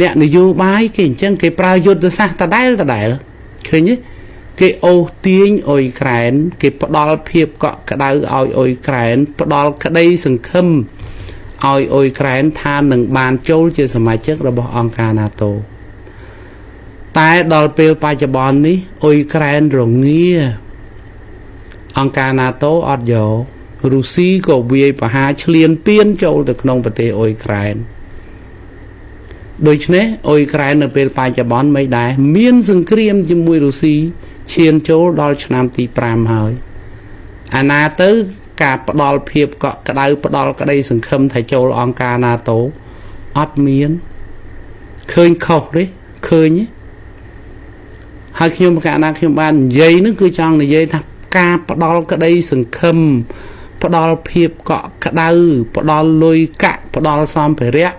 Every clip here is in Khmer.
អ្នកនយោបាយគេអញ្ចឹងគេប្រើយុទ្ធសាស្ត្រដដែលដដែលឃើញទេគេអូសទាញអ៊ុយក្រែនគេផ្ដល់ភាពកក់ក្ដៅឲ្យអ៊ុយក្រែនផ្ដល់ក្តីសង្ឃឹមឲ្យអ៊ុយក្រែនថានឹងបានចូលជាសមាជិករបស់អង្គការ NATO តែដល់ពេលបច្ចុប្បន្ននេះអ៊ុយក្រែនរងាអង្គការ NATO អត់យករុស្ស៊ីក៏វាយប្រហារឈ្លានពានចូលទៅក្នុងប្រទេសអ៊ុយក្រែនដូច្នេះអ៊ុយក្រែននៅពេលបច្ចុប្បន្នមិនដែរមានសង្គ្រាមជាមួយរុស្ស៊ីឈានចូលដល់ឆ្នាំទី5ហើយអាណាទៅការផ្ដល់ភាពកក់ក្ដៅផ្ដល់ក្តីសង្ឃឹមថាចូលអង្គការ NATO អត់មានឃើញខុសទេឃើញទេហើយខ្ញុំកាលណាខ្ញុំបាននិយាយនឹងគឺចង់និយាយថាការផ្ដល់ក្តីសង្ឃឹមផ្ដល់ភាពកក់ក្ដៅផ្ដល់លុយកាក់ផ្ដល់សម្ភារៈ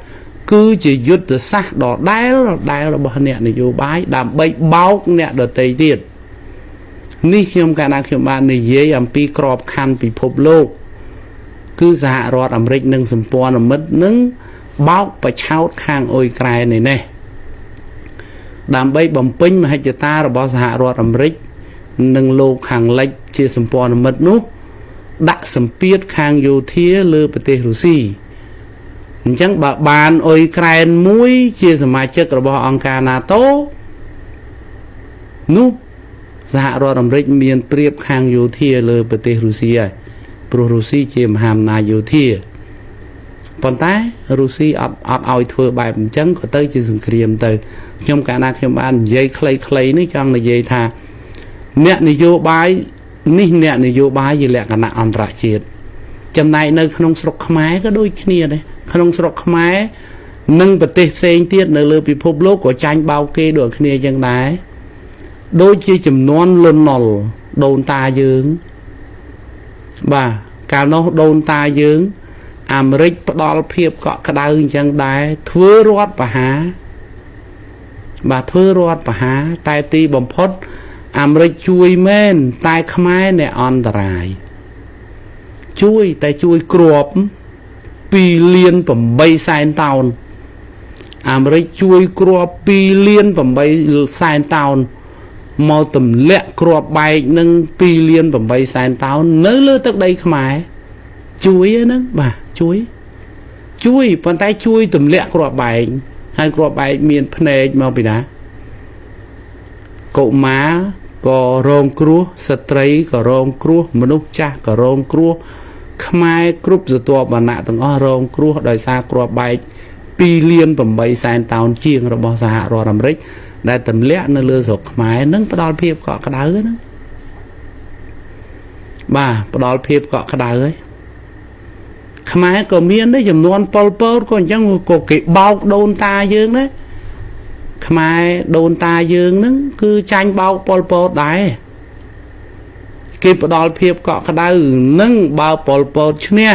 គឺជាយុទ្ធសាស្ត្រដដែលដដែលរបស់អ្នកនយោបាយដើម្បីបោកអ្នកដទៃទៀតនេះខ្ញុំកាលណាខ្ញុំបាននិយាយអំពីក្របខ័ណ្ឌពិភពលោកគឺសហរដ្ឋអាមេរិកនិងសម្ព័ន្ធមិត្តនឹងបោកបឆោតខាងអ៊ុយក្រែននេះនេះដើម្បីបំពេញមហិច្ឆតារបស់សហរដ្ឋអាមេរិកនិងលោកខាងលិចជាសម្ព័ន្ធមិត្តនោះដាក់សម្ពាធខាងយោធាលើប្រទេសរុស្ស៊ីអញ្ចឹងបើបានអ៊ុយក្រែនមួយជាសមាជិករបស់អង្គការ NATO នោះសហរដ្ឋអាមេរិកមានប្រៀបខាងយោធាលើប្រទេសរុស្ស៊ីហើយព្រោះរុស្ស៊ីជាមហាអំណាចយោធាប៉ុន្តែរុស្ស៊ីអត់អត់ឲ្យធ្វើបែបអញ្ចឹងក៏ទៅជាសង្គ្រាមទៅខ្ញុំកាលណាខ្ញុំបាននិយាយខ្លីៗនេះចង់និយាយថាអ្នកនយោបាយនេះអ្នកនយោបាយជាលក្ខណៈអន្តរជាតិចំណែកនៅក្នុងស្រុកខ្មែរក៏ដូចគ្នាដែរក្នុងស្រុកខ្មែរនិងប្រទេសផ្សេងទៀតនៅលើពិភពលោកក៏ចាញ់បោកគេដូចគ្នាយ៉ាងដែរដូចជាចំនួនលន់ណុលដូនតាយើងបាទកាលនោះដូនតាយើងអាមេរិកផ្ដល់ភាពកក់ក្ដៅអញ្ចឹងដែរធ្វើរដ្ឋបហាបាទធ្វើរដ្ឋបហាតែទីបំផុតអាមេរិកជួយមែនតែខ្មែរអ្នកអន្តរាយជួយតែជួយគ្រាប់2លាន8សែនតោនអាមេរិកជួយគ្រាប់2លាន8សែនតោនមកទម្លាក់គ្រាប់បែកនឹង2លាន8សែនតោននៅលើទឹកដីខ្មែរជួយហ្នឹងបាទជួយជួយប៉ុន្តែជួយទម្លាក់គ្រាប់បែកហើយគ្រាប់បែកមានភ្នែកមកពីណាកុមារក៏រងគ្រោះស្ត្រីក៏រងគ្រោះមនុស្សចាស់ក៏រងគ្រោះខ្មែរគ្រប់ស្រទាប់វណ្ណៈទាំងអស់រងគ្រោះដោយសារគ្រាប់បែក2លាន8សែនតោនជាងរបស់សហរដ្ឋអាមេរិកដែលទម្លាក់នៅលើស្រុកខ្មែរនឹងផ្ដល់ភាពកក់ក្ដៅហ្នឹងបាទផ្ដល់ភាពកក់ក្ដៅហើយខ្មែរក៏មានដែរចំនួនប៉ុលពតក៏អញ្ចឹងក៏គេបោកដូនតាយើងដែរខ្មែរដូនតាយើងហ្នឹងគឺចាញ់បោកប៉ុលពតដែរគេផ្ដល់ភាពកក់ក្ដៅនឹងបើប៉ុលពតឈ្នះ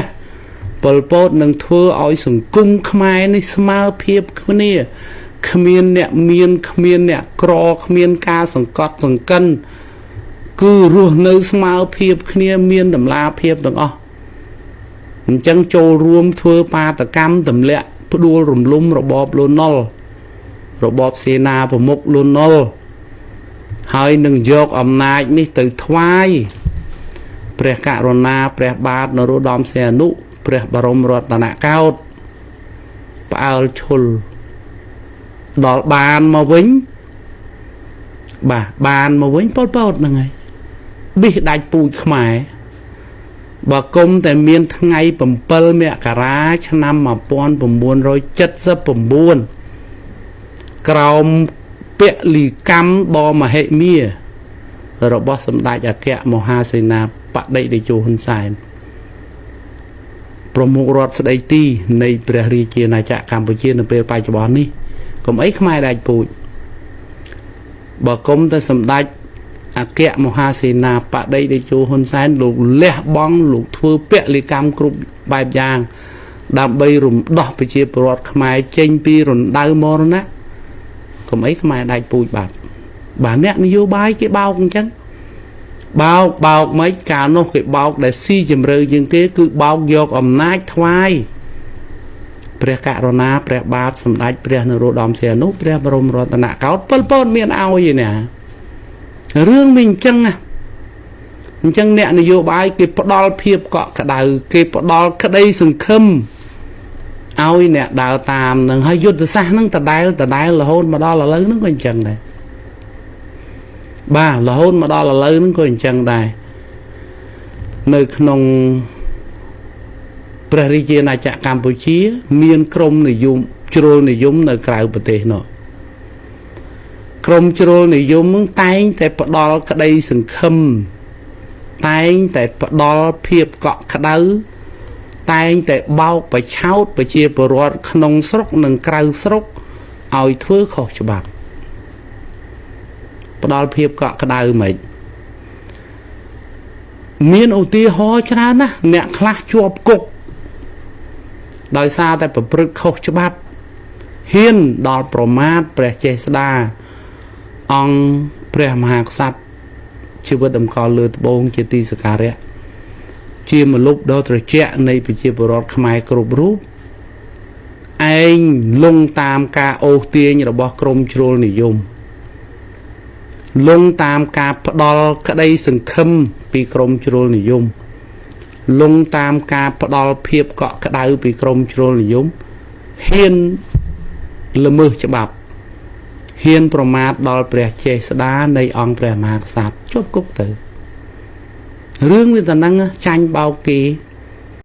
ប៉ុលពតនឹងធ្វើឲ្យសង្គមខ្មែរនេះស្មើភាពគ្នាគ្មានអ្នកមានគ្មានអ្នកក្រគ្មានការសង្កត់សង្កិនគឺរស់នៅស្មើភាពគ្នាមានតម្លាភាពទាំងអស់អញ្ចឹងចូលរួមធ្វើបាតកម្មទម្លាក់ផ្ដួលរំលំរបបលន់នល់របបសេនាប្រមុខលន់នល់ហើយនឹងយកអំណាចនេះទៅថ្វាយព្រះករុណាព្រះបាទនរោត្តមសីហនុព្រះបរមរតនកោដ្ឋផ្អើលឈុលដល់បានមកវិញបាទបានមកវិញប៉ុលពតហ្នឹងហើយប៊ិះដាច់ពូជខ្មែរបើគុំតែមានថ្ងៃ7មករាឆ្នាំ1979ក្រោមពលីកម្មដ៏មហិមារបស់សម្ដេចអគ្គមហាសេនាបតីតេជោហ៊ុនសែនប្រមុខរដ្ឋស្ដីទីនៃព្រះរាជាណាចក្រកម្ពុជានៅពេលបច្ចុប្បន្ននេះកុំអីខ្មែរដាច់ពូជបើគុំតែសម្ដេចអគ្គមហាសេនាបតីតេជោហ៊ុនសែនលោកលះបង់លោកធ្វើពលិកម្មគ្រប់បែបយ៉ាងដើម្បីរំដោះប្រជាពលរដ្ឋខ្មែរចេញពីរណ្ដៅមរណៈកុំអីខ្មែរដាច់ពូជបាទបាទអ្នកនយោបាយគេបោកអញ្ចឹងបោកបោកមិនកាលនោះគេបោកដែលស៊ីជំរឿជាងគេគឺបោកយកអំណាចថ្វាយ ព្រះករុណាព្រះបាទសម្ដេចព្រះនរោត្តមសីហនុព្រះបរមរតនកោដ្ឋប៉ុលពតមានឲ្យឯណារឿងវាអញ្ចឹងណាអញ្ចឹងអ្នកនយោបាយគេផ្ដល់ភាពកក់ក្ដៅគេផ្ដល់ក្តីសង្ឃឹមឲ្យអ្នកដើរតាមនឹងហើយយុទ្ធសាស្ត្រនឹងដដែលដដែលរហូតមកដល់ឥឡូវហ្នឹងក៏អញ្ចឹងដែរបាទរហូតមកដល់ឥឡូវហ្នឹងក៏អញ្ចឹងដែរនៅក្នុងព្រះរាជាណាចក្រកម្ពុជា មានក្រមនិយមជ្រុលនិយមនៅក្រៅប្រទេសនោះក្រមជ្រុលនិយមនឹងតែងតែផ្ដល់ក្តីសង្ឃឹមតែងតែផ្ដល់ភាពកក់ក្ដៅតែងតែបោកបញ្ឆោតប្រជាពលរដ្ឋក្នុងស្រុកនិងក្រៅស្រុកឲ្យធ្វើខុសច្បាប់ផ្ដល់ភាពកក់ក្ដៅមិនមានឧទាហរណ៍ច្រើនណាស់អ្នកខ្លះជាប់គុកដោយសារតែប្រព្រឹត្តខុសច្បាប់ហ៊ានដល់ប្រមាថព្រះចេស្តាអង្គព្រះមហាក្សត្រជីវិតតម្កល់លើត្បូងជាទីសក្ការៈជាមលុបដ៏ត្រជាក់នៃប្រជាពលរដ្ឋខ្មែរគ្រប់រូបឯងលងតាមការអូសទាញរបស់ក្រមជ្រុលនិយមលងតាមការផ្ដល់ក្តីសង្ឃឹមពីក្រមជ្រុលនិយមលងតាមការផ្ដល់ភាពកក់ក្ដៅពីក្រមជ្រុលនិយមហ៊ានល្មើសច្បាប់ហ៊ានប្រមាថដល់ព្រះចេស្តានៃអង្គព្រះមហាក្សត្រជាប់គុកទៅរឿងវាតែហ្នឹងចាញ់បោកគេ